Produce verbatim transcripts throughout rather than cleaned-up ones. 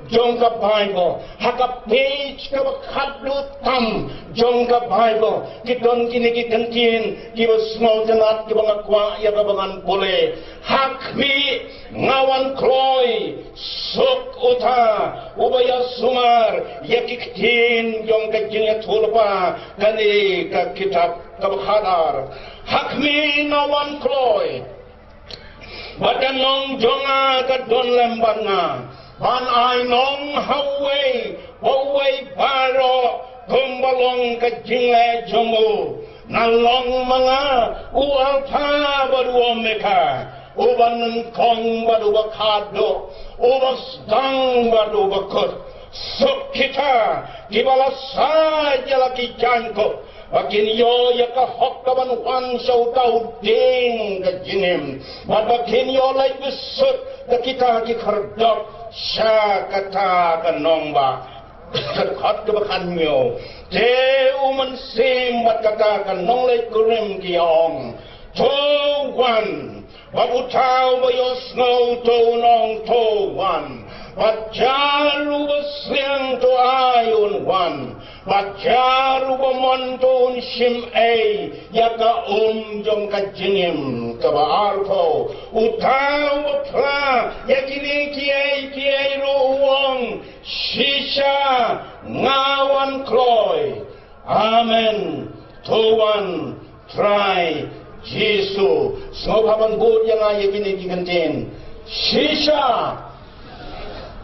jong ka Baibl, ha ka page kaba khatduh tam jong ka Baibl, ki don kine ki kyntien kiba sngewtynnat kiba nga kwah ïa kaba ngan pule. Ha khmih, nga wan kloi, suk uta uba ïasumar ïa ki ktien jong ka jingïathuhlypa, kane ka kitab kaba khadar. Ha khmih, nga wan kloi, bad ka nong jong nga ka don lem bad nga, ban ai nong ha uwei pa uwei baroh kumba long ka jingleh jong u. Nga long ma nga u Alpha bad u Omega, uba nyngkong bad uba khatduh, uba sdang bad uba kut. Suk kita kiba la said ïa la ki jaiñkup, ba kin ïoh ïa ka hok ka ban wan sha uta u dieng ka jingim, bad ba kin ïoh leit bsut da kita ki khyrdop sha kata ka nongbah. Ka dkhot kaba khathynñiew. Te u mynsiem bad kata ka nongleit kurim ki ong, to wan. Bad uta uba ïohsngew to un ong, to wan. Bad jar uba sliang to ai un wan. Bad jar uba mon to un shim ei ïa ka um jong ka jingim kaba arphew. Uta uba phla ïa kine kiei kiei ruh u ong, shisha, nga wan kloi. Amen. To wan, Trai Jisu. Sngewbha ban bud ïa nga ïa kine ki kyntien. Shisha,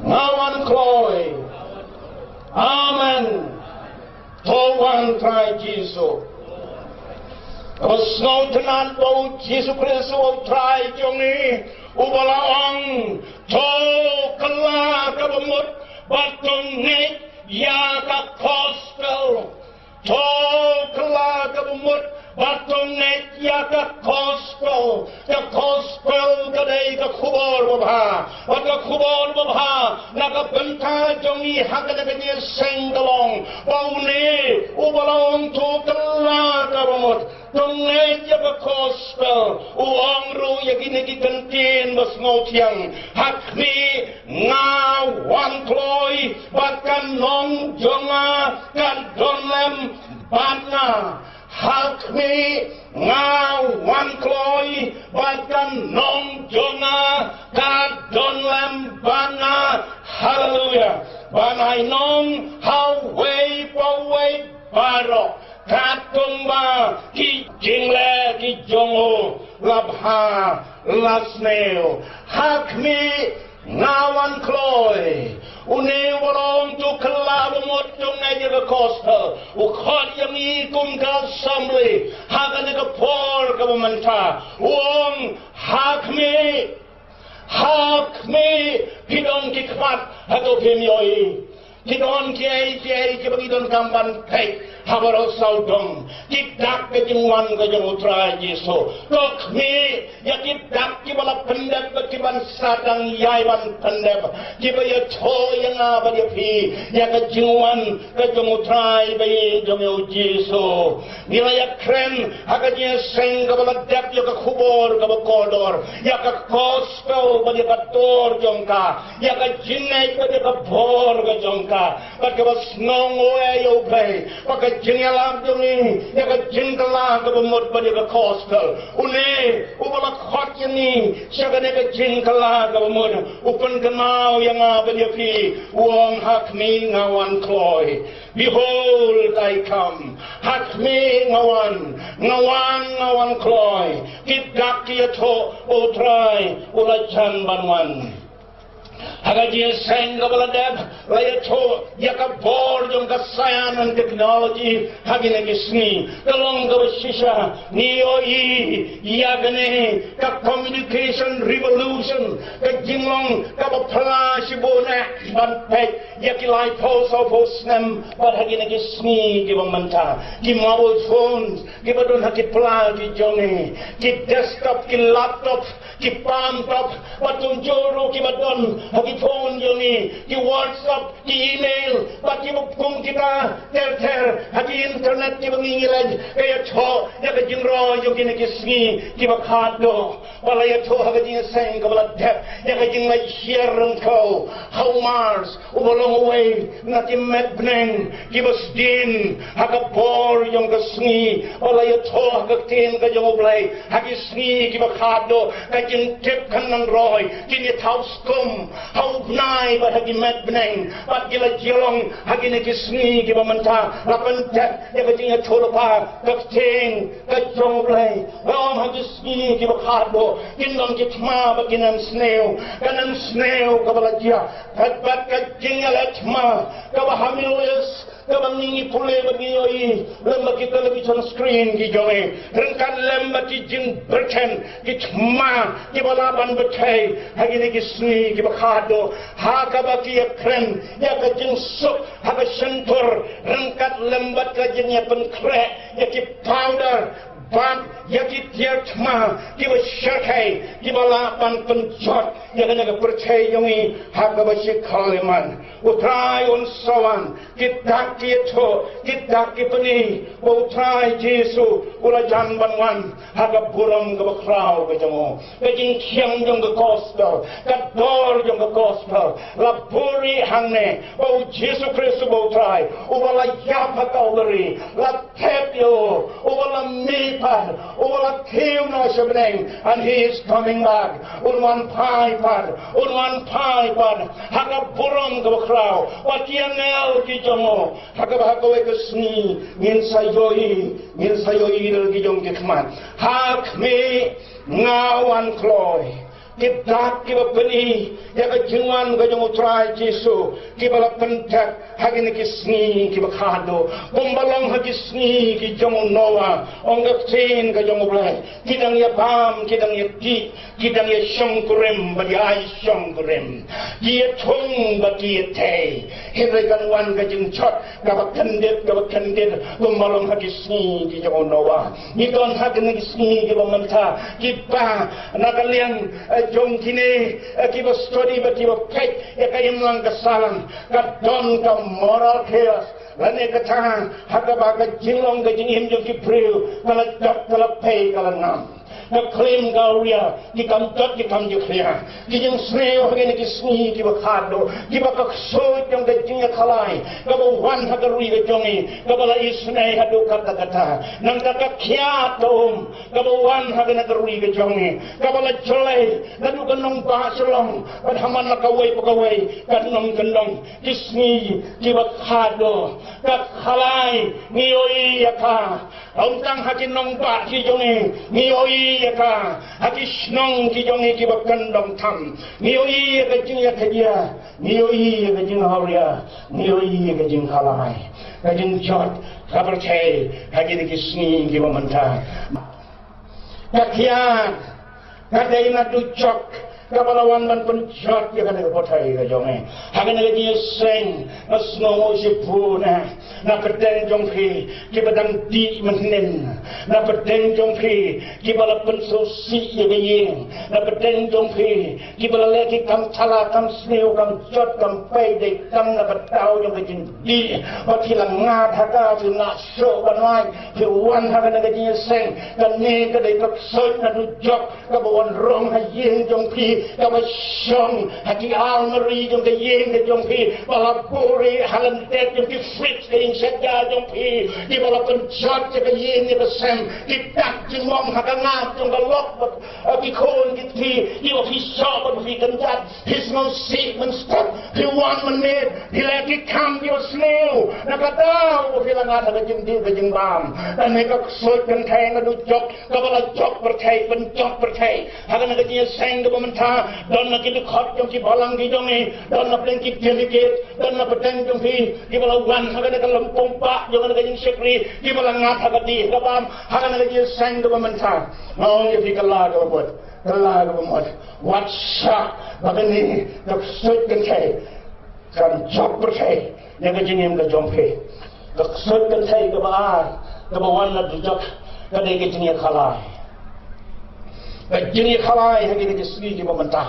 nga wan kloi. Amen. To wan, Trai Jisu. Kaba sngewtynnat ba u Jisu Khrist u Trai jong ngi, uba la ong, to kylla kaba mut bad to ngeit ïa ka gospel. To kylla kaba mut bad to ngeit ïa ka gospel. Ka gospel ka dei ka khubor babha. Bad ka khubor babha na ka bynta jong ngi ha kane ka jingïaseng ka long ba une uba la ong to kylla kaba mut, to ngeit ïa ka gospel, u ong ruh ïa kine ki kyntien ba sngewthiang. Ha khmih, nga wan kloi bad ka nong jong nga ka don lem bad nga. Ha khmih, nga wan kloi bad ka nong jong nga ka don lem bad nga. Haleluya. Ban ai nong ha uwei pa uwei baroh katkum ba ki jingleh ki jong u la bha la sniew. Ha khmih, nga wan kloi. Une uba la ong to kylla ba mut, to ngeit ïa ka gospel, u khot ïa ngi kum ka assembly ha kane ka por kaba mynta, u ong, ha khmih, ha khmih, phi don ki khmat, hato phim ïohi? Ki don kiei kiei kiba ngi donkam ban peit ha baroh sawdong. Ki dak ka jingwan ka jong u Trai Jisu. To khmih ïa ki dak kiba la pyndep bad kiban sa dang ïai ban pyndep, kiba ïathuh ïa nga bad ïa phi ïa ka jingwan ka jong u Trai ba ïeit jong ngi u Jisu. Ngi la ïakren ha ka jingïaseng kaba la dep ïa ka khubor kaba kordor, ïa ka gospel bad ïa ka dur jong ka, ïa ka jingngeit bad ïa ka bor ka jong ka. Bad kaba sngewnguh ïa U Blei ba ka jingïalap jong ngi ïa ka jingkylla kaba mut bad ïa ka gospel, une uba la khot ïa ngi sha kane ka jingkylla kaba mut, u pynkynmaw ïa nga bad ïa phi, u ong, ha khmih, nga wan kloi. Behold, I come. Ha khmih, nga wan, nga wan, nga wan kloi. Ki dak ki ïathuh ba u Trai u la jan ban wan. Ha ka jingïaseng kaba la dep, la ïathuh ïa ka bor jong ka science and technology ha kine ki sngi. Ka long kaba shisha, ngi ïohi ïa kane ka communication revolution, ka jinglong kaba pla shibun eh ban peit ïa ki laiphew sawphew snem bad ha kine ki sngi kiba mynta. Ki mobile phones kiba don ha ki pla ki jong ngi, ki desktop, ki laptop, ki palm top, bad kumjuh ruh kiba don ha ki phone jong ngi, ki WhatsApp, ki email, bad kiba kum kita ter ter ha ki internet kiba ngi ngi leit. Ka ïathuh ïa ka jingroi jong kine ki sngi kiba khatduh. Ba la ïathuh ha ka jingïaseng kaba la dep ïa ka jingleit hiar ryngkat ha u Mars, uba long uwei na ki met bneng kiba sdien ha ka bor jong ka sngi, ba la ïathoh ha ka ktien ka jong U Blei ha ki sngi kiba khadduh. Ka jingtip kan nang roi, kin ïathaw skum ha u bnai bad ha ki met bneng, bad ki la jia long ha kine ki sngi kiba mynta. La pyntip ïa ka jingïathuhlypa ka ktien ka jong U Blei. Ba ong ha ki sngi kiba khadduh kin long ki thma ba kin nang sniew, ka nang sniew kaba la jia. Bad, bad ka jingïaleh thma kaba ha Middle East, kaba ngi pule bad ngi ïohi lem bad ki television screen ki jong ngi, ryngkat lem bad ki jingbyrthen ki thma kiba lah ban bthei ha kine ki sngi kiba khadduh, ha kaba ki ïakren ïa ka jingsuk ha ka shyntur, ryngkat lem bad ka jingïapynkhreh ïa ki powder bad ïa ki tiar thma kiba shyrkhei, kiba lah ban pynjot ïa kane ka pyrthei jong ngi ha kaba shi khyllipmat. U Trai un sa wan, ki dak ki ïathuh, ki dak ki pyni ba U Trai Jisu u la jan ban wan ha ka burom kaba khraw ka jong u. Ka jingkhang jong ka gospel, ka dor jong ka gospel la buhrieh hangne, ba U Jisu Khrist uba U Trai, uba la ïap ha Calvary, la thep ïa u, uba la mih pat, uba la kiew noh sha bneng, and he is coming back. Un wan phai pat, un wan phai pat ha ka burom kaba khraw bad ki angel ki jong u. Ha kaba ha kawei ka sngi ngin sa ïohi, ngin sa ïohi da ki jong ki khmat. Ha khmih, nga wan kloi. Ki dak kiba pyni ïa ka jingwan ka jong U Trai Jisu, kiba la pyntip ha kine ki sngi kiba khadduh, kumba long ha ki sngi ki jong u Noah. Ong ka ktien ka jong U Blei, ki dang ïa bam, ki dang ïa dih, ki dang ïa shongkurim bad ïa ai shongkurim, ki ïa thung bad ki ïa thei. Hynrei kan wan ka jingjot kaba kyndit, kaba kyndit, kumba long ha ki sngi ki jong u Noah. Ngi don ha kine ki sngi kiba mynta, kiba na ka liang, eh, jong kine, eh, kiba study bad kiba peit ïa ka imlang ka sahlang, ka don ka moral chaos. Lane kata, ha kaba ka jinglong ka jingim jong ki briew ka la jot, ka la pei, ka la ngam. Ka klim ka awria, ki kam jot, ki kam jakhlia. Ki jingsniew ha kine ki sngi kiba khadduh, kiba ka ksuid jong ka jingïakhalai kaba wan ha ka ri ka jong ngi, kaba la isynei haduh katta katta. Nangta ka kiad ka um kaba wan ha kane ka ri ka jong ngi, kaba la jlei naduh ka nongbah Shillong bad ha man la kawei pa kawei ka nongkyndong. Ki sngi kiba khadduh, ka khalai ngi ïohi ïa ka. Ym tang ha ki nongbah ki jong ngi, ngi ïohi ïa ka. Ha ki shnong ki jong ngi kiba kyndong tam, ngi ïohi ïa ka jingïakajia, ngi ïohi ïa ka jingawria, ngi ïohi ïa ka jingkhalai. Ka jingjot ka pyrthei ha kine ki sngi kiba mynta. Ka kiad ka dei na dujok kaba la wan ban pynjot ïa kane ka pyrthei ka jong ngi. Ha kane ka jingïaseng, nga sngewnguh shibun na pdeng jong phi kiba dang dih mynhynnin, na pdeng jong phi kiba la pynsngewsih ïa ka ïing, na pdeng jong phi kiba la leh ki kam thala, kam sniew, kam jot, kam pei, dei tang na ka daw jong ka jingdih. Ba phi la ngat ha ka, phi la shu ban wai, phi wan ha kane ka jingïaseng. Kane ka dei ka ksuid na dujok kaba wan rung ha ïing jong phi, kaba shong ha ki almari jong ka ïing ka jong phi, ba la buhrieh ha lyndet jong ki fridge ka ïing shetïa jong phi, kiba la pynjot ïa ka ïing ïa ka sem, ki dak jingmong ha ka ngap jong ka lok bad, eh, ki khun ki kti, kiba phi shoh bad phi kynjat. Phi sngewsih mynstep, phi wan mynmiet, phi leh ki kam kiba sniew, na ka daw ba phi la ngat ha ka jingdih ka jingbam. Kane ka ksuid kynthei na dujok kaba la jok pyrthei, pynjot pyrthei. Ha kane ka jingïaseng kaba mynta, don na ki dkhot jong ki balang ki jong ngi, don na pdeng ki delegate, don na pdeng jong phi kiba la wan ha kane ka lympung bah jong kane ka jingshakri, kiba la ngat ha ka dih ka bam ha kane ka jingïaseng kaba mynta. Nga ong ïa phi, kylla kaba mut, kylla kaba mut, wat shah ba kane ka ksuid kynthei kan jot pyrthei na ka jingim ka jong phi. Ka ksuid kynthei kaba ar kaba wan na dujok ka dei ka jingïakhalai. Ka jingïakhalai ha kine ki sngi kiba mynta.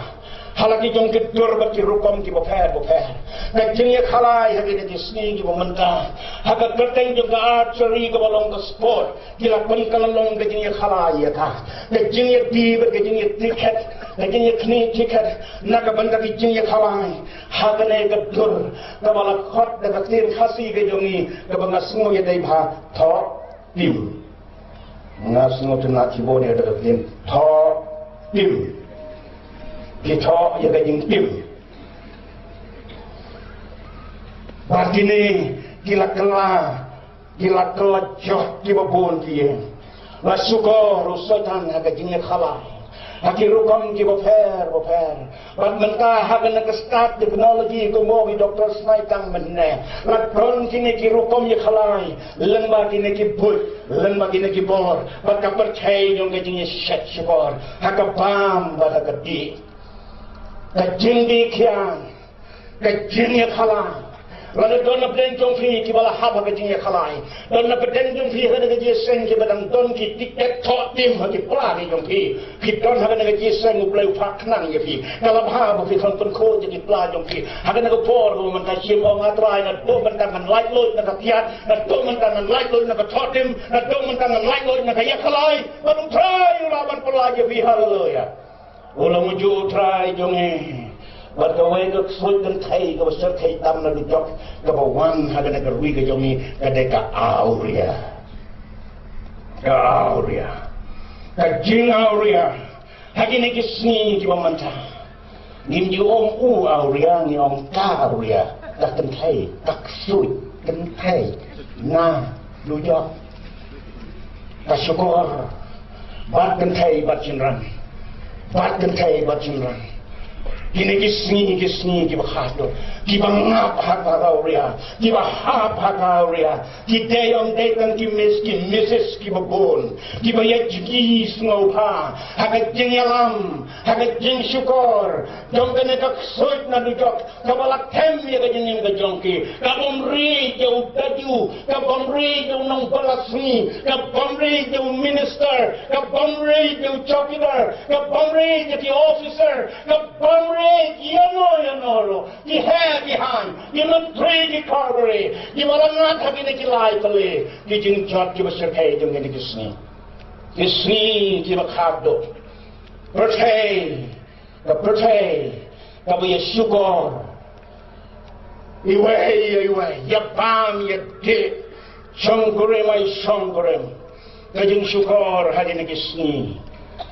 Ha la ki jong ki dur bad ki rukom ki bapher bapher. Ka jingïakhalai ha kine ki sngi ki ba mynta, ha ka kyrteng jong ka archery kaba long ka sport, ki la pynkylla long ka jingïakhalai ïa ka. Ka jingïadie bad ka jingïatiket, ka jingïakhnieh tiket na ka bynta ki jingïakhalai ha kane ka dur kaba la khot da ka ktien Khasi ka jong ngi, kaba nga sngew ïadei bha, thoh tim. Nga sngew tynnat shibun ïa ka ktien thoh tim. Ki thoh ïa ka jingtim. Bad kine ki la kylla, ki la kylla jot kiba bun ki ïing. La shukor u Soitan ha ka jingïakhalai ha ki rukom ki bapher bapher. Bad mynta ha kane ka stad technology, kumba ong i Doctor Sniper mynne, la don kine ki rukom ïakhalai lyngba kine ki buit, lyngba kine ki bor, bad ka pyrthei jong ka jingïashet shukor ha ka bam bad ha ka dih. Ka jingdih khian, ka jingïakhalai. Lada don na pdeng jong phi kiba la hap ha ka jingïakhalai, don na pdeng jong phi ha kane ka jingïaseng kiba dang don ki tiket thoh tim ha ki pla ki jong phi. Phi don ha kane ka jingïaseng, U Blei u phah khnang ïa phi. Ka la bha ba phi kham pynkhuid ïa ki pla jong phi ha kane ka por kaba mynta. Shim, ong, A Trai, naduh mynta ngan laitluid na ka thiat, naduh mynta ngan laitluid na ka thoh tim, naduh mynta ngan laitluid na ka ïakhalai, bad U Trai u lah ban pyllait ïa phi. Haleluya. U long ujuh U Trai jong ngi. Bad kawei ka ksuid kynthei kaba shyrkhei tam na dujok kaba wan ha kane ka ri ka jong ngi ka dei ka awria. Ka awria. Ka jingawria ha kine ki sngi kiba mynta. Ngim ju ong u awria, ngi ong ka awria. Ka kynthei, ka ksuid kynthei na dujok. Ka shukor bad kynthei bad shynrang, bad kynthei bad shynrang. Kine ki sngi, ki sngi kiba khadduh, kiba ngap ha ka awria, kiba hap ha ka awria. Ki dei, ym dei tang ki miss, ki misses kiba bun, kiba ïa jngi sngewbha ha ka jingïalam, ha ka jingshukor jong kane ka ksuid na dujok kaba la them ïa ka jingim ka jong ki. Ka bym rieh ïa u dadju, ka bym rieh ïa u nongbylla sngi, ka bym rieh ïa u minister, ka bym rieh ïa u chowkidar, ka bym rieh ïa ki officer, ka bym rieh ïano ïano ruh. Ki heh ki haiñ, ki myntri, ki kordor, kiba la ngat ha kine ki lai tylli ki jingjot kiba shyrkhei jong kine ki sngi. Ki sngi kiba khadduh. Pyrthei, ka pyrthei kaba ïa shukor iwei ïa iwei, ïa bam ïa dih, shongkurim ai shongkurim. Ka jingshukor ha kine ki sngi,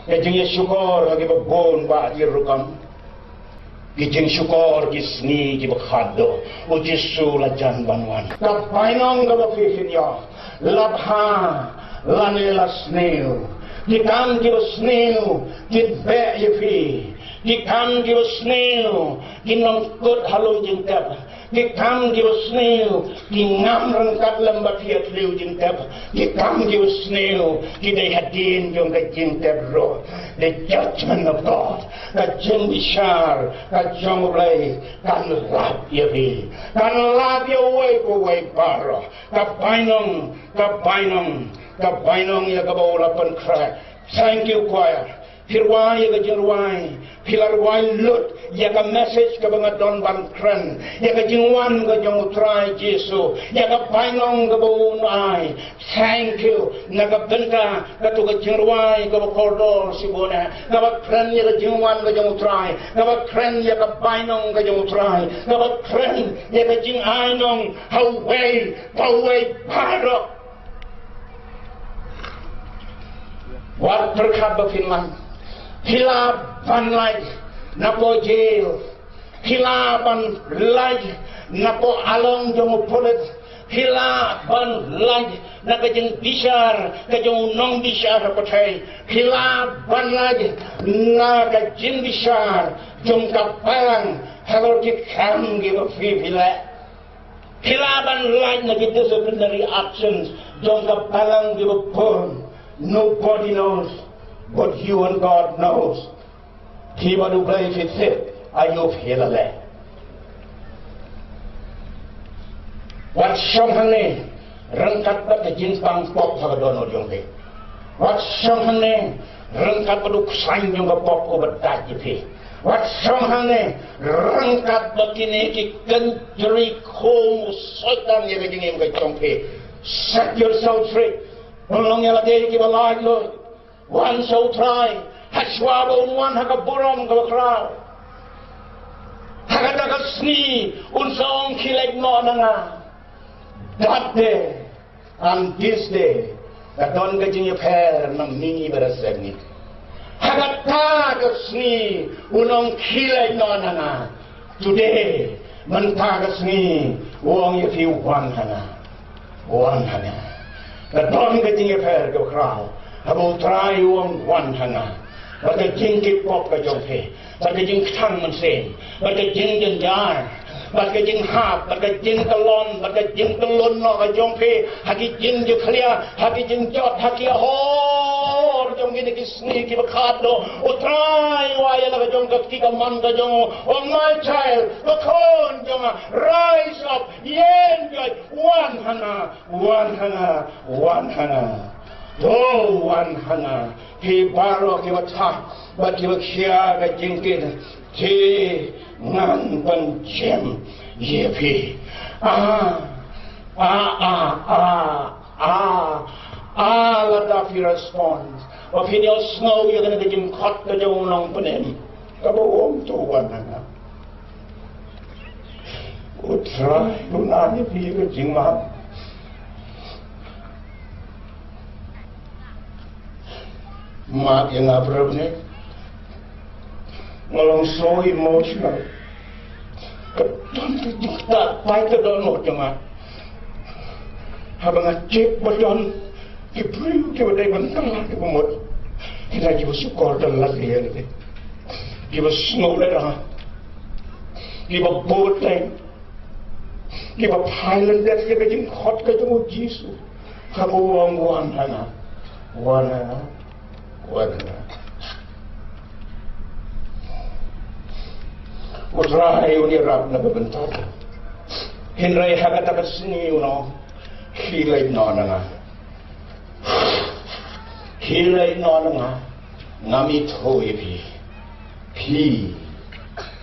ka jingïashukor ha kiba bun bah ki rukom. Ki jingshukor ki sngi kiba khadduh, U Jisu la jan ban wan. Ka bainong kaba phi phin ïoh, la bha lane la sniew. Ki kam kiba sniew kin beh ïa phi. Ki kam kiba sniew kin ym kut halor jingtep. Ki kam kiba sniew ki ngam ryngkat lem bad phi ïa thliew jingtep. Ki kam kiba sniew ki dei hadien jong ka jingtep ruh. The judgment of God. Ka jingbishar ka jong U Blei kan lap ïa phi. Kan lap ïa uwei pa uwei baroh. Ka bainong, ka bainong, ka bainong ïa kaba u la pynkhreh. Thank you, choir. Phi rwai ïa ka jingrwai, phi la rwai lut ïa ka message kaba nga don ban kren, ïa ka jingwan ka jong U Trai Jisu, ïa ka bainong kaba un ai. Thank you. Na ka bynta kato ka jingrwai kaba kordor shibun, kaba kren ïa ka jingwan ka jong U Trai, kaba kren ïa ka bainong ka jong U Trai, kaba kren ïa ka jingainong ha uwei pa uwei baroh. Wat pyrkhat ba phin lait. Phi lah ban lait napoh jail. Phi lah ban lait napoh along jong u pulit. Phi lah ban lait na ka jingbishar ka jong u nongbishar ha pyrthei. Phi lah ban lait na ka jingbishar jong ka balang halor ki kam kiba phi phi leh. Phi lah ban lait na ki disciplinary actions jong ka balang kiba bun. Nobody knows, but you and God knows. Phi bad U Blei phi tip aïu phi la leh. Wat shong hangne ryngkat bad ka jingpang pop ha ka dohnud jong phi. Wat shong hangne ryngkat bad u khlaiñ jong ka pop uba dait ïa phi. Wat shong hangne, ryngkat bad kine ki kynjri khum u Soitan ïa ka jingim ka jong phi. Set yourself free. Pynlong ïa lade kiba laitluid. Wan sha U Trai, hashwa ba un wan ha ka burom kaba khraw. Ha kata ka sngi un sa ong, khie leit noh na nga. That day and this day, ka don ka jingïapher na mihngi bad na sepngi. Ha kata ka sngi un ong, khie leit noh na nga. Today, mynta ka sngi, u ong ïa phi, wan ha nga. Wan ha nga. Ka don ka jingïapher kaba khraw haba U Trai u ong, wan ha nga. Bad ka jingkitpop ka jong phi, bad ka jingkthang mynsiem, bad ka jingjynjar, bad ka jinghap, bad ka jingkyllon, bad ka jingkyllon noh ka jong phi ha ki jingjakhlia, ha ki jingjot, ha ki ahor jong kine ki sngi kiba khadduh. U Trai u ai ïa la ka jong ka, ki kamon ka jong u, ong, my child, ko khun jong nga, rise up, ïeng joit, wan ha nga, wan ha nga, wan ha nga. To wan ha nga, phi baroh kiba thah bad kiba khia ka jingkit, te ngan pynjem ïa phi. Ah, ah, ah, ah, ah, ah, lada phi respond, ba phin ïohsngew ïa kane ka jingkhot ka jong u nongpynim kaba u ong, to wan ha nga. U Trai un ai ïa phi ka jingmap. Map ïa nga, brother, ne. Nga long so emotional. Ka don ka jingktah paid ka dohnud jong nga haba nga check ba don ki briew kiba dei ban kylla kiba mut. Ki dei kiba shukor da lade lade, kiba sngew lehrain, kiba bud lehrain, kiba phai lyndet ïa ka jingkhot ka jong U Jisu. Haba u ong, wan ha nga, wan ha nga, wan ha nga. U Trai un ïarap na ka bynta jong. Hynrei ha kata ka sngi un ong, khie leit noh na nga. Khie leit noh na nga. Ngam ithuh ïa phi. Phi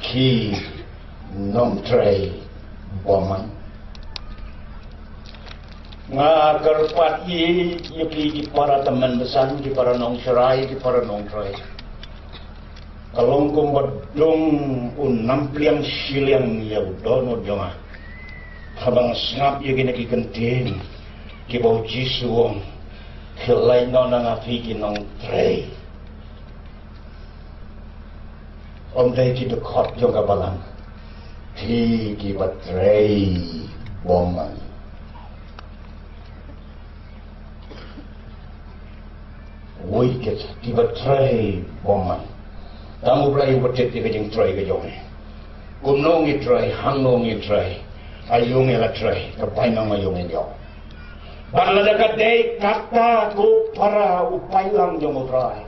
ki nongtrei bymman. Nga kyrpad ïa phi ki para tymmen basan, ki para nongshakri, ki para nongtrei. Ka long kumba dung u nampliang shiliang ïa u dohnud jong nga haba nga sngap ïa kine ki kyntien kiba U Jisu u ong, khie leit noh na nga phi ki nongtrei. Ym dei ki dkhot jong ka balang, phi kiba trei bymman. Wei, kiba trei bymman. Tang U Blei uba tip ïa ka jingtrei ka jong ngi. Kumno ngi trei, hangno ngi trei, aïu ngi la trei, ka bainong aïu ngin ïoh. Bad lada ka dei kata, ko para u paidlang jong U Trai,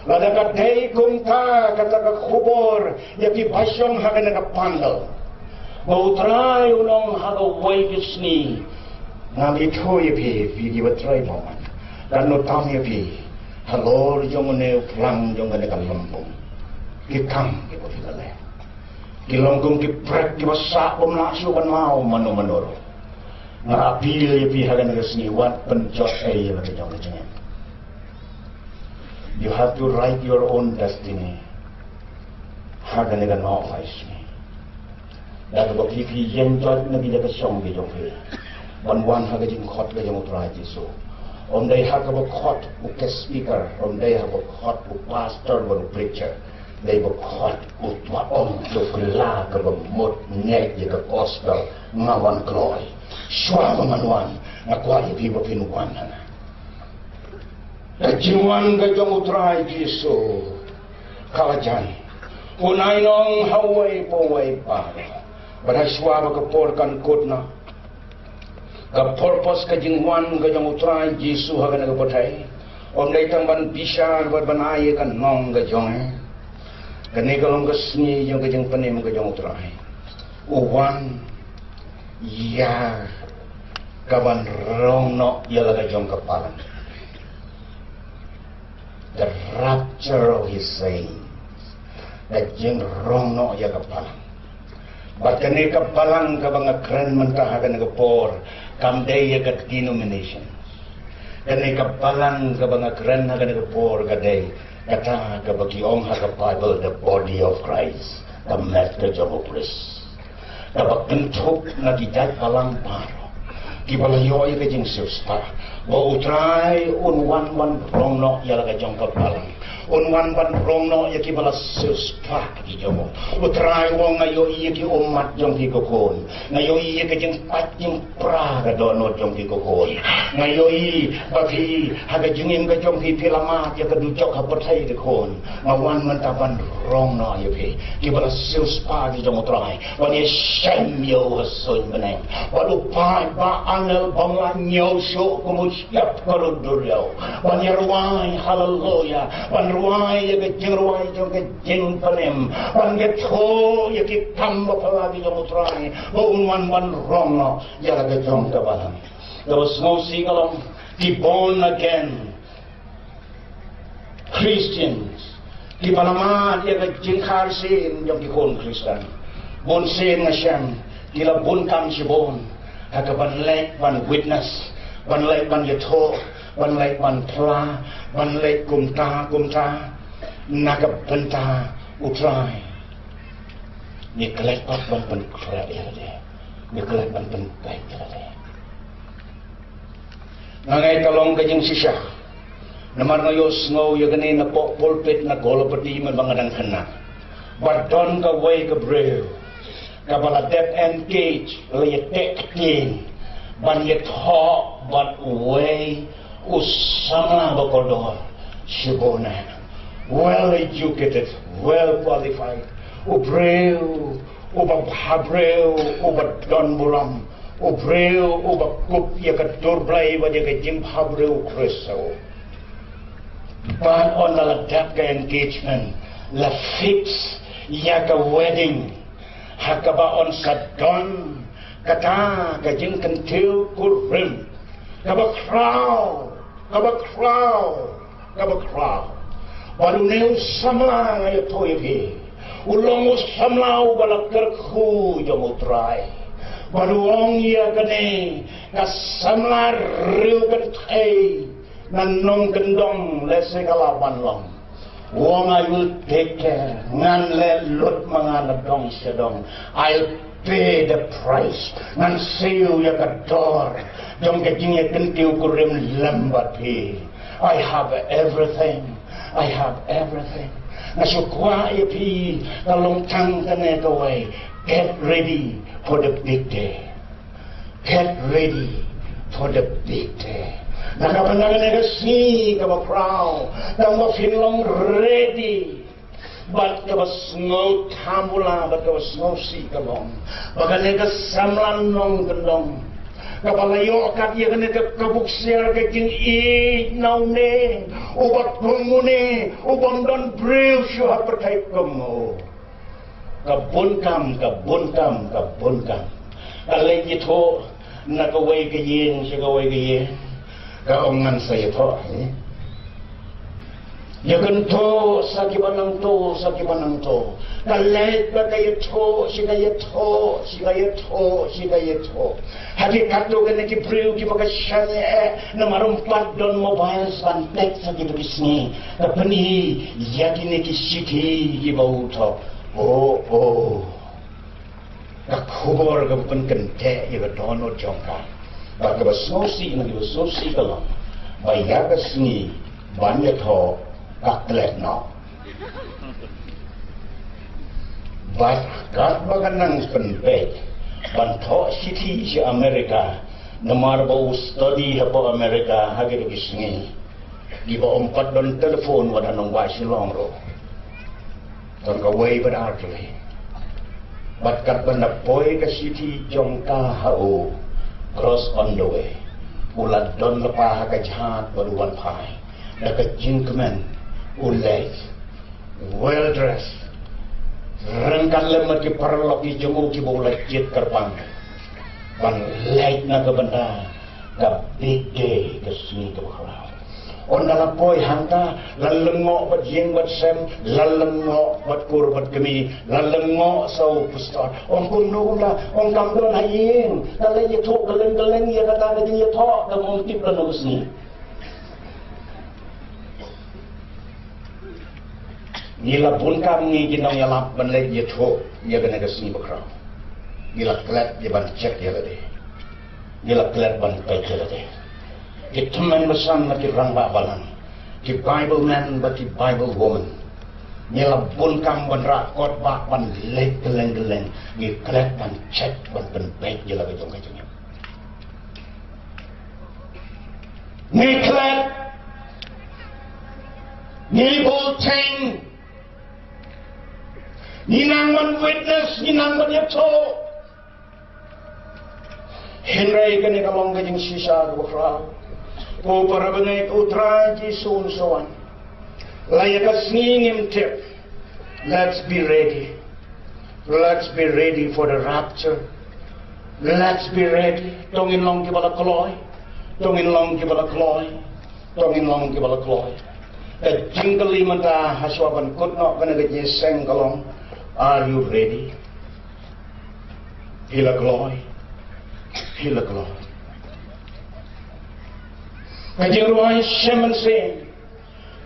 lada ka dei kumta kata ka khubor ïa phi ba shong ha kane ka pandal, ba U Trai un ong ha kawei ka sngi, ngam ithuh ïa phi, phi kiba trei bymman. Katno tam ïa phi halor jong une u phlang jong kane ka lympung. Ki kam kiba phi la leh ki long kum ki prek kiba sah bym lah shuh ban maw mano mano ruh. Nga appeal ïa phi ha kane ka sngi, wat pynjot ei ïa la ka jong ka jingim. You have to write your own destiny ha kane ka nongshakri. Da kaba phi, phi ïeng joit na ki jaka shong ki jong phi ban wan ha ka jingkhot ka jong U Trai Jisu. Ym dei ha kaba khot u guest speaker, ym dei ha kaba khot u pastor bad u preacher. Dei ba khot u tuah ong, to kylla kaba mut, ngeit ïa ka gospel. Nga wan kloi. Shuwa ba ngan wan, nga kwah ïa phi ba phin wan ha nga. Ka jingwan ka jong U Trai Jisu ka la jan. Un ai nong ha uwei pa uwei baroh. Bad ha shuwa ba ka por kan kut noh, ka purpose ka jingwan ka jong U Trai Jisu ha kane ka pyrthei ym dei tang ban bishar bad ban ai ïa ka nong ka jong ngi. Kane ka long ka sngi jong ka jingpynim ka jong U Trai. U wan ïa kaban rong noh ïa la ka jong ka balang. The rapture of his saints. Ka jingrong noh ïa ka balang. Bad kane ka balang kaba nga kren mynta ha kane ka por, kam dei ïa ka denomination. Kane ka balang kaba nga kren ha kane ka por ka dei kata kaba ki ong ha ka Bible, the body of Christ, ka met ka jong u Khrist. Kaba kynthup na ki jait balang baroh kiba la ïoh ïa ka jingsiewspah, ba U Trai un wan ban rong noh ïa la ka jong ka balang. Un wan ban rong noh ïa kiba la siewspah ki jong u. U Trai u ong, nga ïohi ïa ki ummat jong phi ko khun. Nga ïohi ïa ka jingpait jingpra ka dohnud jong phi ko khun. Nga ïohi ba phi ha ka jingim ka jong phi phi la mad ïa ka dujok ha pyrthei ko khun. Nga wan mynta ban rong noh ïa phi kiba la siewspah ki jong U Trai, ban ïashem ïa u ha suiñ bneng. Bad u paid ba angel bym lah ñiew shuh kum u shyiap ka rud duriaw, ban ïarwai haleluya, ban rwai ïa ka jingrwai jong ka jingpynim, ban ïathuh ïa ki kam baphylla ki jong U Trai, ba un wan ban rong noh ïa la ka jong ka balang. Kaba sngewsih ka long, ki born again Christians, kiba la mad ïa ka jingkhar sien jong ki khun Khristan. Bun sien nga shem ki la bun kam shibun ha ka ban leit ban witness, ban leit ban ïathuh, ban leit ban phla, ban leit kumta kumta na ka bynta U Trai. Ngi klet pat ban pynkhreh ïa lade, ngi klet ban pynpeit ïa lade. Nga ngeit ka long ka jingshisha. Namar nga ïohsngew ïa kane na poh pulpit na Golapati mynba nga dang khynnah. Ba don kawei ka briew kaba la dep engage, la ïateh ktien ban ïathoh bad uwei u samla ba kordor shibun eh. Well educated, well qualified. U briew uba bhabriew, uba don burom, u briew uba kup ïa ka dur Blei bad ïa ka jingbhabriew u Khrist. Bad ynda la dep ka engagement, la fix ïa ka wedding, ha kaba yn sa don kata ka jingkyntiew kurim kaba khraw, kaba khraw, kaba khraw. Bad une u samla, nga ïathuh ïa phi, u long u samla uba la kyrkhu jong U Trai. Bad u ong ïa kane ka samla riewkynthei na nongkyndong, lehse ka lah ban long. Wong, I will take care. Ngan leh lut ma nga na dong sha dong. I'll pay the price. Ngan siew ïa ka dor jong ka jingïakyntiew kurim lem bad phi. I have everything. I have everything. Nga shu kwah ïa phi ka long tang kane kawei. Get ready for the big day. Get ready for the big day. Na ka bynta kane ka sngi kaba khraw, tang ba phin long ready. Bad kaba sngewthuh bha, bad kaba sngewsih ka long ba kane ka samla nongkyndong kaba la ïoh kat ïa kane ka, ka buk siar ka jingïeit na une uba kum une, uba ym don briew shuh ha pyrthei kum u. Ka bun kam, ka bun kam, ka bun kam. Ka leit ïathuh na kawei ka ïing sha kawei ka ïing. Ka ong ngan sa ïathuh, eh. Ïa kynthuh sa kiba nangto, sa kiba nangto. Ka leit bad ka ïathuh, shi ka ïathuh, shi ka ïathuh, shi ka ïathuh. Ha ki katto katne ki briew kiba ka shaniah, eh, namar ym pat don mobile ban text ha kito ki sngi. Ka pyni ïa kine ki shithi kiba u thoh. Oh, oh. Ka khubor kaba pynkyntiew ïa ka dohnud jong ka. Bad kaba sngewsih na kiba sngewsih ka long ba ïa ka sngi ban ïathoh ka klet noh. Bad katba ka nang pynbeit ban thoh shithi sha America, namar ba u study hapoh America ha kito ki sngi. Kiba ym pat don telephone wat ha nongbah Shillong ruh. Don kawei bad ar tylli. Bad katba na poi ka shithi jong ka ha u, cross on the way, u la don lypa ha ka jhad bad u wan phai. Da ka jingkmen u leit, well dressed, ryngkat lem bad ki paralok ki jong u kiba u la jied kyrpang, ban leit na ka bynta ka big day, ka sngi kaba khraw. Ynda la poi hangta, la lyngngoh bad ïing bad sem, la lyngngoh bad kur bad kmie, la lyngngoh sa u pastor. Ong kumno kumta, ong kam don ha ïing, ka leit ïathuh kylleng kylleng ïa kata ka jingïathoh, ka ong tip lano ka sngi. Ngi la bun kam ngi ki nongïalap ban leit ïathuh ïa kane ka sngi bakhraw. Ngi la klet ïa ban check ïa lade. Ngi la klet ban peit ïa lade. Ki tymmen basan na ki rangbah balang, ki Bible man bad ki Bible woman. Ngi la bun kam ban rah kot bah ban leit kylleng kylleng. Ngi klet ban check ban pynpeit ïa la ka jong ka jingim. Ngi klet, ngi bul theng, ngi nang ban witness, ngi nang ban ïathuh. Hynrei kane ka long ka jingshisha kaba khraw. Ko para bangeit, U Trai Jisu un sa wan. La ïa ka sngi ngim tip. Let's be ready. Let's be ready for the rapture. Let's be ready. To ngin long kiba la kloi. To ngin long kiba la kloi. To ngin long kiba la kloi. Ka jingkylli mynta ha shuwa ban kut noh kane ka jingïaseng ka long, are you ready? Phi la kloi. Phi la kloi. Ka jingrwai Shem Mynsiem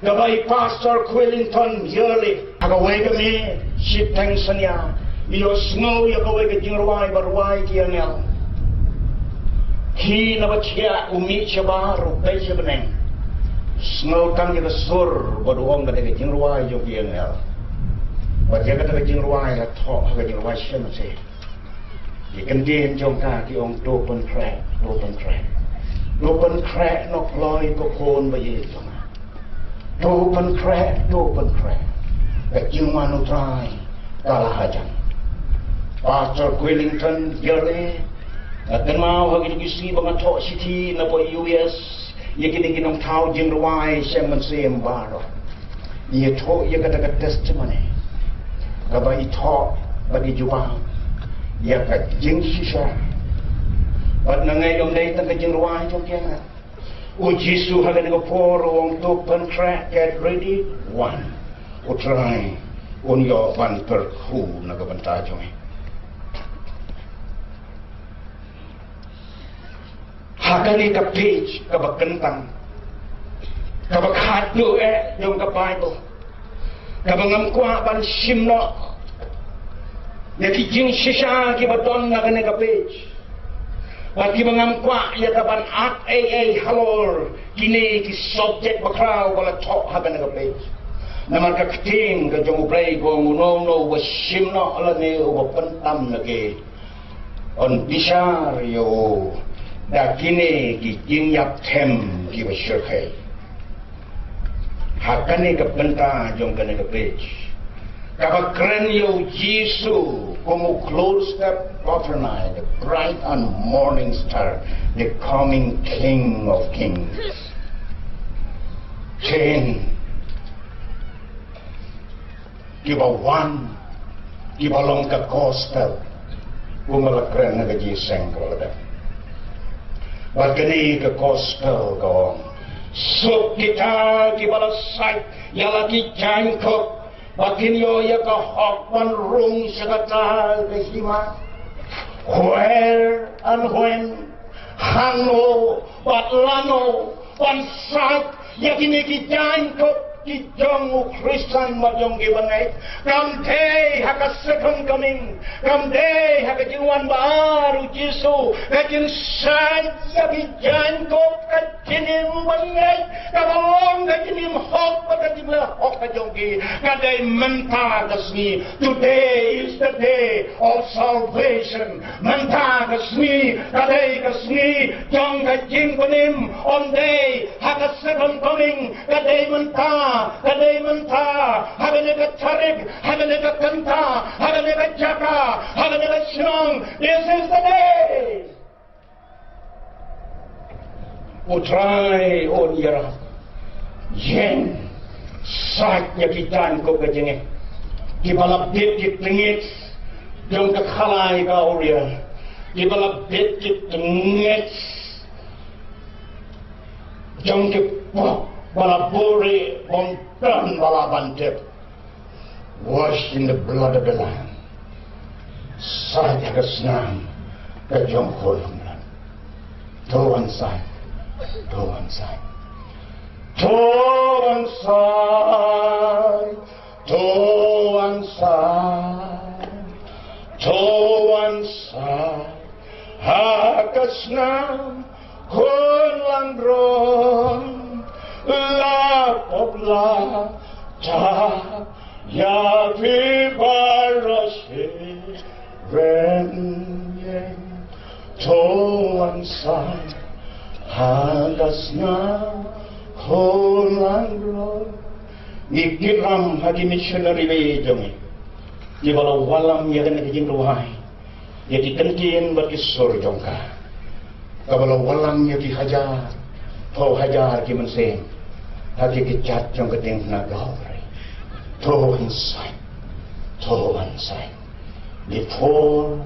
kaba i Pastor Quillington Yaley, ha kawei ka miet shi tyngshaiñ ïa, i ïohsngew ïa kawei ka jingrwai ba rwai ki angel. Ki na ba thiah, u mih shabar, u peit sha bneng. Sngew tang ïa ka sur bad u ong, kata ka jingrwai jong ki angel. Bad ïa kata ka jingrwai la thoh ha ka jingrwai Shem Mynsiem. Ki kyntien jong ka ki ong, to pynkhreh, to pynkhreh. To pynkhreh noh kloi ko khun ba ïeit jong nga. To pynkhreh, to pynkhreh. Ka jingwan U Trai ka la hajan. Pastor Quillington Yaley, nga kynmaw ha kine ki sngi ba nga thoh shithi na pdeng U S ïa kine ki nongthaw jingrwai Shem Mynsiem baroh. Ïathuh ïa kata ka testimony kaba i thoh bad i jubab ïa ka jingshisha. Bad nga ngeit ym dei tang ka jingrwai jong ki angel. U Jisu ha kane ka por u ong, to pynkhreh, get ready, wan. U Trai un ïoh ban kyrkhu na ka bynta jong ngi. Ha kane ka page kaba kyntang, kaba khatduh eh jong ka Bible, kaba ngam kwah ban shim noh ïa ki jingshisha kiba don na kane ka page. Bad kiba ngam kwah ïa ka ban ap ei ei halor kine ki subject bakhraw ba la thoh ha kane ka page. Namar ka ktien ka jong U Blei ka ong, uno uno uba shim noh lane uba pyntam na ki, yn bishar ïa u da kine ki jingïap them kiba shyrkhei. Ha kane ka bynta jong kane ka page, kaba kren ïa U Jisu kum u khlur step pathyrnai, the bright and morning star, the coming King of Kings. Chen kiba wan, kiba long ka gospel, kumba la kren ha ka jingïaseng kaba la dep. Bad kane ka gospel ka ong, suk kita kiba la sait ïa la ki jaiñkup, ba kin ïoh ïa ka hok ban rung sha kata ka hima. Where and when? Hangno bad lano ban sait ïa kine ki jaiñkup ki jong u Khristan bad jong ki bangeit? Kam dei ha ka second coming, kam dei ha ka jingwan ba ar U Jisu, ka jingsait ïa ki jaiñkup ka jingim bangeit, kaba long ka jingim hok bad ka jingleh hok ka jong ki, ka dei mynta ka sngi. Today is the day of salvation. Mynta ka sngi ka dei ka sngi jong ka jingpynim. Ym dei ha ka second coming, ka dei mynta, ka dei mynta. Ha kane ka tarik, ha kane ka kynta, ha kane ka jaka, ha kane ka shnong, this is the day. U Trai un ïarap. Ïeng, sait ïa ki jaiñkup ka jong ngi, kiba la bit ki tngit jong ka khalai ka awria, kiba la bit ki tngit jong ki pop ba la buhrieh bym don ba lah ban tip. Washed in the blood of the Lamb. Sait ha ka snam ka jong u Khun Langbrot. To wan sait, to wan sait, to wan sait, to wan sait, to wan sait ha ka snam Khun Langbrot. La pop la ta ïa phi baroh shi rynïeng. To wan sait ha ka snam Khun Langbrot. Ngi kit ram ha ki missionary ba ïeit jong ngi, kiba la wallam ïa kane ka jingduwai, ïa ki kyntien bad ki sur jong ka, kaba la wallam ïa ki hajar phew hajar ki mynsiem ha ki kjat jong ka diengphna Calvary. To wan sait, to wan sait before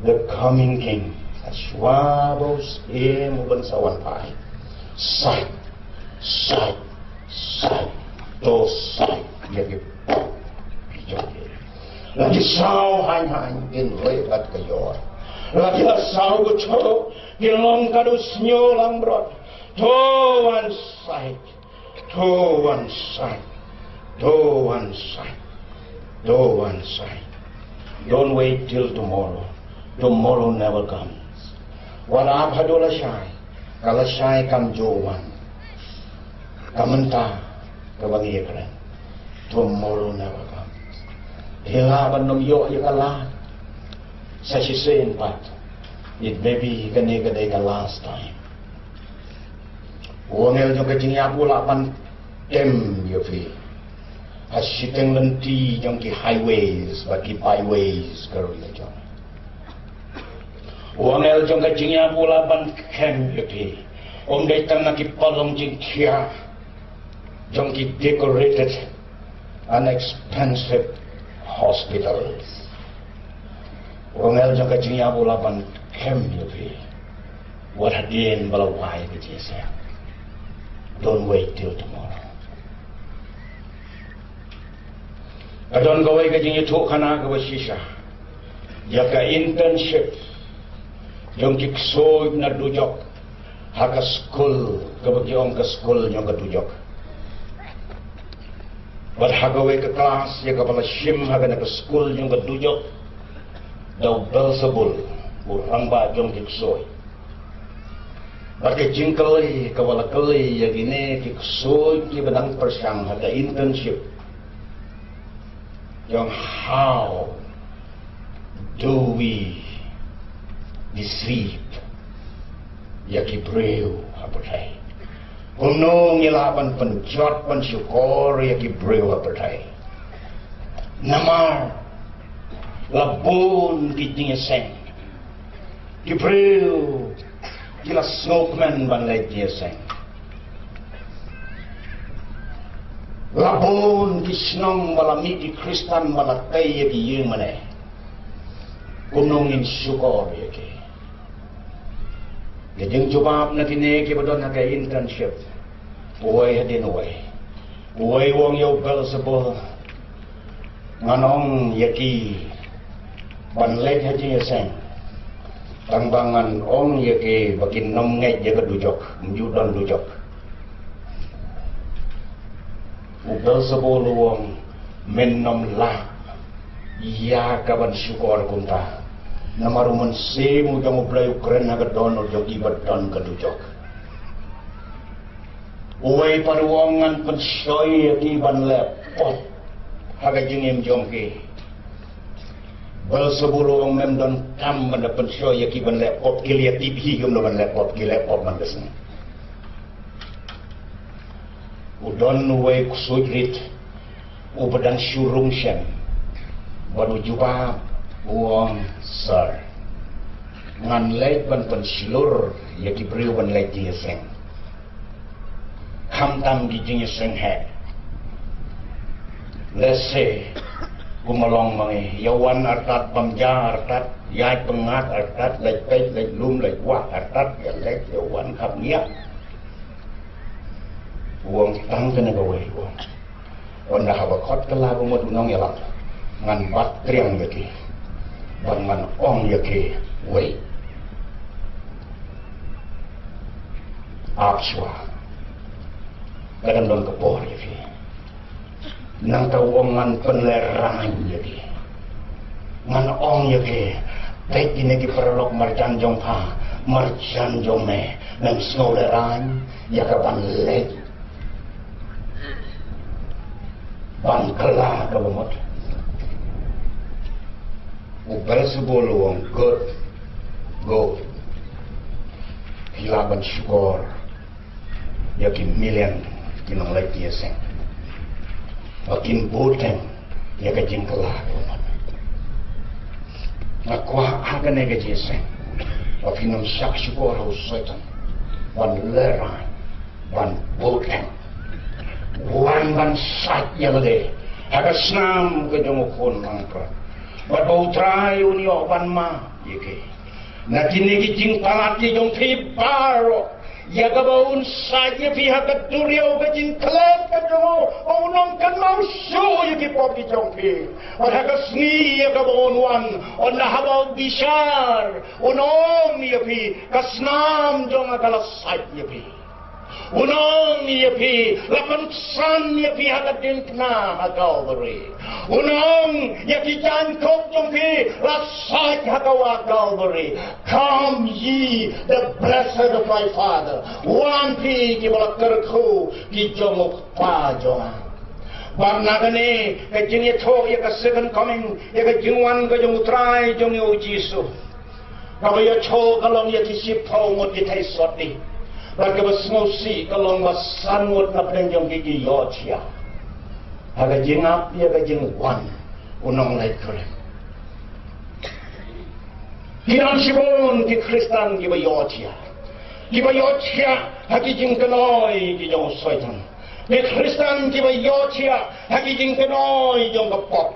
the coming King. Shuwa ba u Syiem u ban sa wan phai. Sait, sait, sait, to sait ïa ki pop ki jong ki. La ki saw haiñ haiñ kin roi bad ka ïor. La ki la saw ka chok kin long ka dusniew langbrot. To wan sait, to wan sait, to wan sait, to wan sait. Don't wait till tomorrow. Tomorrow never comes. Wat ap haduh lashai, ka lashai kam ju wan. Ka mynta kaba ngi ïakren. Tomorrow never comes. Phi lah ban ym ïoh ïa ka lad sa shisien pat. It may be kane ka dei ka last time. U angel jong ka jingïap u lah ban tem ïa phi ha shiteng lynti jong ki highways bad ki byways ka ri la jong. U angel jong ka jingïap u lah ban khem ïa phi, ym dei tang na ki palong jingthiah jong ki decorated and expensive hospitals. U angel jong ka jingïap u lah ban khem ïa phi wat hadien ba la wai ka jingïaseng. Don't wait till tomorrow. Ka don kawei ka jingïathuhkhana kaba shisha ïa ka internship jong ki ksuid na dujok ha ka skul kaba ki ong ka skul jong ka dujok. Bad ha kawei ka klas ïa kaba la shim ha kane ka skul jong ka dujok da u Belsebul, u rangbah jong ki ksuid. Bad ka jingkylli kaba la kylli ïa kine ki ksuid kiba dang pyrshang ha ka internship, jong, how do we deceive ïa ki briew ha pyrthei? Kumno ngi lah ban pynjot ban shukor ïa ki briew ha pyrthei? Namar la bun ki jingïaseng, ki briew ki la sngewkmen ban leit jingïaseng. La bun ki shnong ba la mih ki Khristan ba la tei ïa ki ïing mane. Kumno ngin shukor ïa ki? Ka jingjubab na kine kiba don ha ka internship, uwei hadien uwei. Uwei u ong ïa u Belsebul, ngan ong ïa ki ban leit ha jingïaseng, tang ba ngan ong ïa ki ba kin ym ngeit ïa ka dujok, ym ju don dujok. U Belsebul u ong, men ym lah ïa ka ban shukor kumta. Namar u Mynsiem u jong U Blei u kren ha ka dohnud jong kiba don ka dujok. Uwei pat u ong, ngan pynshoi ïa ki ban leh pop ha ka jingim jong ki. Belsebul u ong, mem don kam ban da pynshoi ïa ki ban leh pop, ki la ïatip hi kumno ban leh pop, ki leh pop man ka sngi. U don uwei u ksuid rit uba dang shu rung shen bad u jubab, u ong, sir, ngan leit ban pynshlur ïa ki briew ban leit jingïaseng. Khamtam ki jingïaseng heh. Lehse kumba long ma ngi, ïa wan artat, bam ja artat, ïaid pyngngad artat, leit peit leit lum leit wah artat, ïa leit ïa wan khapngiah. U ong tang kane kawei, u ong. Ynda haba khot kylla ka mut, u nongïalam, ngan bat triang ïa ki, bad ngan ong ïa ki, wei, ap shuwa, la kan don ka por ïa phi. Nangta u ong ngan pynlehraiñ ïa ki. Ngan ong ïa ki, peit kine ki paralok marjan jong pha, marjan jong me, mem sngew lehraiñ ïa ka ban leit ban kylla kaba mut. U Belsebul u ong, good, go. Phi lah ban shukor ïa ki million ki nongleit ïaseng, ba kin bteng ïa ka jingkylla kaba mut. Nga kwah ha kane ka jingïaseng ba phin ym shah shukor ha u Soitan ban lehraiñ, ban bteng. Wan ban sait ïa lade ha ka snam ka jong u Khun Nongpynïaid, bad ba U Trai un ïoh ban map ïa ki na kine ki jingpalat ki jong phi baroh, ïa kaba un sait ïa phi ha ka duriaw ka jingklet ka jong u, ba un ym kynmaw shuh ïa ki pop ki jong phi. Bad ha ka sngi ïa kaba un wan, ynda haba u bishar, un ong ïa phi, ka snam jong nga ka la sait ïa phi. Un ong ïa phi, la pynsan ïa phi ha ka diengphna ha Calvary. Un ong ïa ki jaiñkup jong phi, la sait ha ka wah Calvary. Come ye, the blessed of my Father. Wan phi kiba la kyrkhu ki jong u Kpa jong nga. Bad na kane ka jingïathuh ïa ka second coming, ïa ka jingwan ka jong U Trai jong ngi U Jisu, kaba ïathuh ka long ïa ki shiphew ngut ki thei sawdong, bad kaba sngewsih ka long ba san ngut na pdeng jong ki ki ïohthiah ha ka jingap ïa ka jingwan u Nongleit kren. Ki don shibun ki Khristan kiba ïohthiah, kiba ïohthiah ha ki jingkynnoh ki jong u Soitan. Ki Khristan kiba ïohthiah ha ki jingkynnoh jong ka pop.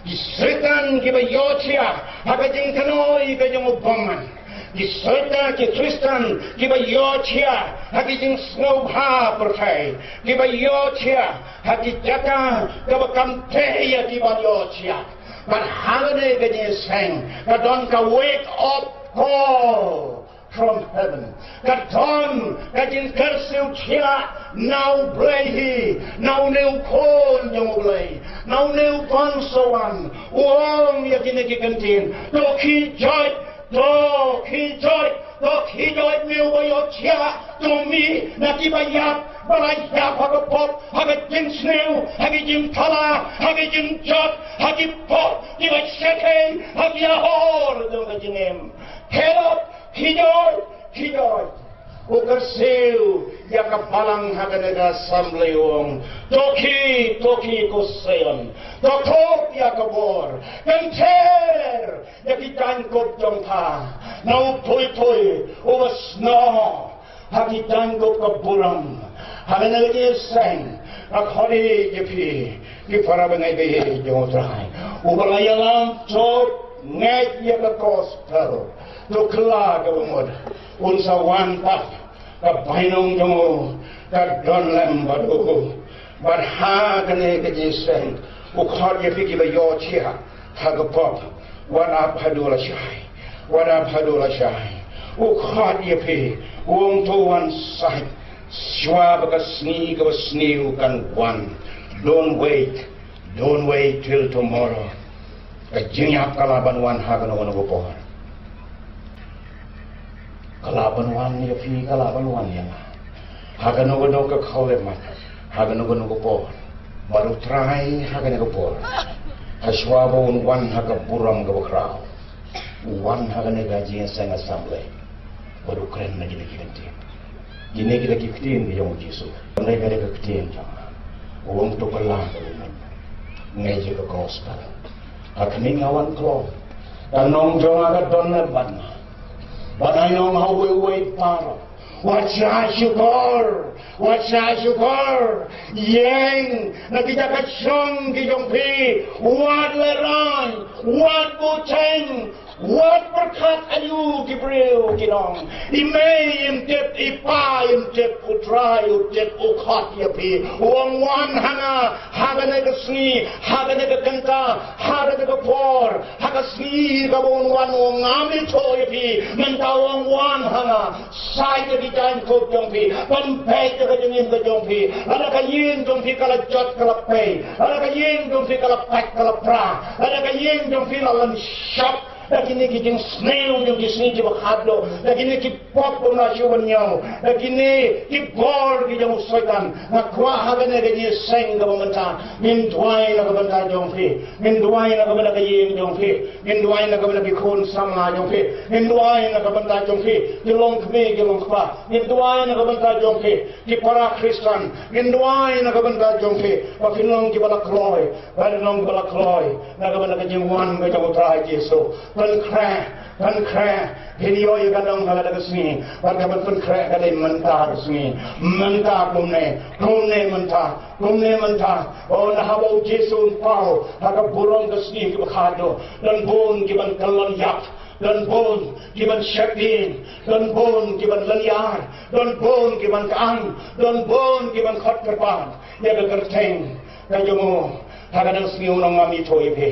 Ki Soitan kiba ïohthiah ha ka jingkynnoh ka jong u bymman. Ki Soitan, ki Khristan kiba ïohthiah ha ki jingsngewbha pyrthei, kiba ïohthiah ha ki jaka kaba kam dei ïa ki ban ïohthiah. Bad ha kane ka jingïaseng ka don ka wake up call from heaven. Ka don ka jingkyrsiew thiah na U Blei hi, na une u Khun jong U Blei, na une u Khun sa wan. U ong ïa kine ki kyntien, to khie joit, to khie joit, to khie joit me uba ïohthiah, to mih na kiba ïap, ba la ïap ha ka pop, ha ka jingsniew, ha ka jingthala, ha ka jingjot, ha ki pop kiba shakri, ha ki ahor jong ka jingim. Help, khie joit, khie joit. U kyrsiew ïa ka balang ha kane ka assembly, u ong, to khie, to khie ko Sion, to khop ïa ka bor, kynther ïa ki jaiñkup jong pha na u Phuithuit uba snoh ha ki jaiñkup ka burom. Ha kane ka jingïaseng nga khot ïa phi ki para bangeit jong U Trai, uba la ïalam, to ngeit ïa ka gospel, to kylla kaba mut. Un sa wan pat, ka bainong jong u ka don lem bad u. Bad ha kane ka jingïaseng u khot ïa phi kiba ïohthiah ha ka pop, wat ap haduh lashai, wat ap haduh lashai. U khot ïa phi, u ong to wan sait shuwa ba ka sngi kaba sniew kan wan. Don't wait, don't wait till tomorrow. Ka jingïap ka lah ban wan ha kano kano ka por. Ka lah ban wan ïa phi, ka lah ban wan ïa nga ha kano kano ka khyllipmat, ha kano kano ka por. Bad U Trai ha kane ka por, ha shuwa ba un wan ha ka burom kaba khraw, u wan ha kane ka jingïaseng assembly. Bad u kren na kine ki ktien. Kine ki dei ki ktien ki jong u Jisu. Kane ka dei ka ktien jong nga. U ong to kylla kaba mut. Ngeit ïa ka gospel. Ha khmih nga wan kloi. Ka nong jong nga ka don lem bad nga. Bad nga ong ha uwei uwei baroh, wat shah shukor, wat shah shukor. Ïeng na ki jaka shong ki jong phi. Wat lehraiñ, wat bteng, wat pyrkhat Ïa ki briew ki nong, i mei im tip, i pa im tip, u Trai u tip, u khot ïa phi, u ong wan ha nga ha kane ka sngi, ha kane ka kynta, ha kane ka por, ha ka sngi kaba un wan, u ong ngam ithuh ïa phi. Mynta u ong wan ha nga, said ïa ki jaiñkup jong phi, pynpeit ïa ka jingim ka jong phi. Lada ka ïing jong phi ka la jot ka la pei, lada ka ïing jong phi ka la pait ka la pra, lada ka ïing jong phi la lynshop da kine ki jingsniew jong ki sngi kiba khadduh, da kine ki pop ba nga shu ban ñiew, da kine ki bor ki jong u Soitan, nga kwah ha kane ka jingïaseng kaba mynta ngin duwai na ka bynta jong phi, ngin duwai na ka bynta ka ïing jong phi, ngin duwai na ka bynta ki khun samla jong phi, ngin duwai na ka bynta jong phi ki longkmie ki longkpa, ngin duwai na ka bynta jong phi ki para Khristan, ngin duwai na ka bynta jong phi ba phin long kiba la kloi, ba phin long kiba la kloi na ka bynta ka jingwan ka jong u Trai Jisu. Pynkhreh, pynkhreh, phin ïoh ïa ka nong ha kata ka sngi. Bad kaban pynkhreh ka dei mynta ka sngi, mynta kumne, kumne mynta, kumne mynta. O, na haba u Jisu un paw ha ka burom ka sngi kaba khadduh, don bun kiban kyllon ïap, don bun kiban sheptieng, don bun kiban lynñiar, don bun kiban kyang, don bun kiban khot kyrpad ïa ka kyrteng ka jong u. Ha kane ka sngi un ong ngam ithuh ïa phi.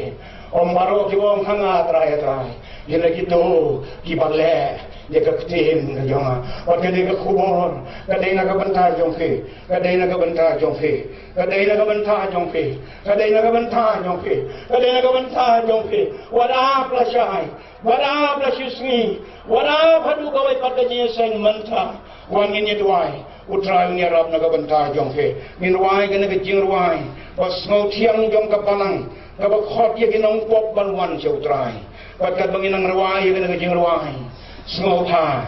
Ym baroh kiba ong ha nga Trai, Trai, ïa la kito kiba leh ïa ka ktien ka jong nga. Wat kane ka khubor ka dei na ka bynta jong phi, ka dei na ka bynta jong phi, ka dei na ka bynta jong phi, ka dei na ka bynta jong phi, ka dei na ka bynta jong phi. Wat ap lashai, wat ap la shi sngi, wat ap haduh kawei pat ka jingïaseng mynta. Wan ngin ïa duwai. U Trai un ïarap na ka bynta jong phi. Ngin rwai kane ka jingrwai ba sngewthiang jong ka balang kaba khot ïa ki nongpop ban wan sha u Trai. Bad katba ngin nang rwai ïa kane ka jingrwai, sngewthuh,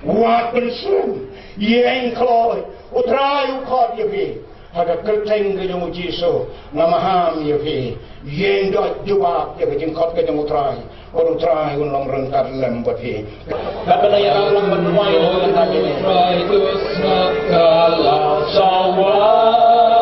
wat pynsum, ïeng kloi, u Trai u khot ïa phi. Ha ka kyrteng ka jong u Jisu nga maham ïa phi. Ïeng doh jubab ïa ka jingkhot ka jong u Trai. Bad u Trai un long ryngkat lem bad phi. Katba la ïarap lang ban duwai na ka bynta jong u Trai, ka la sawa.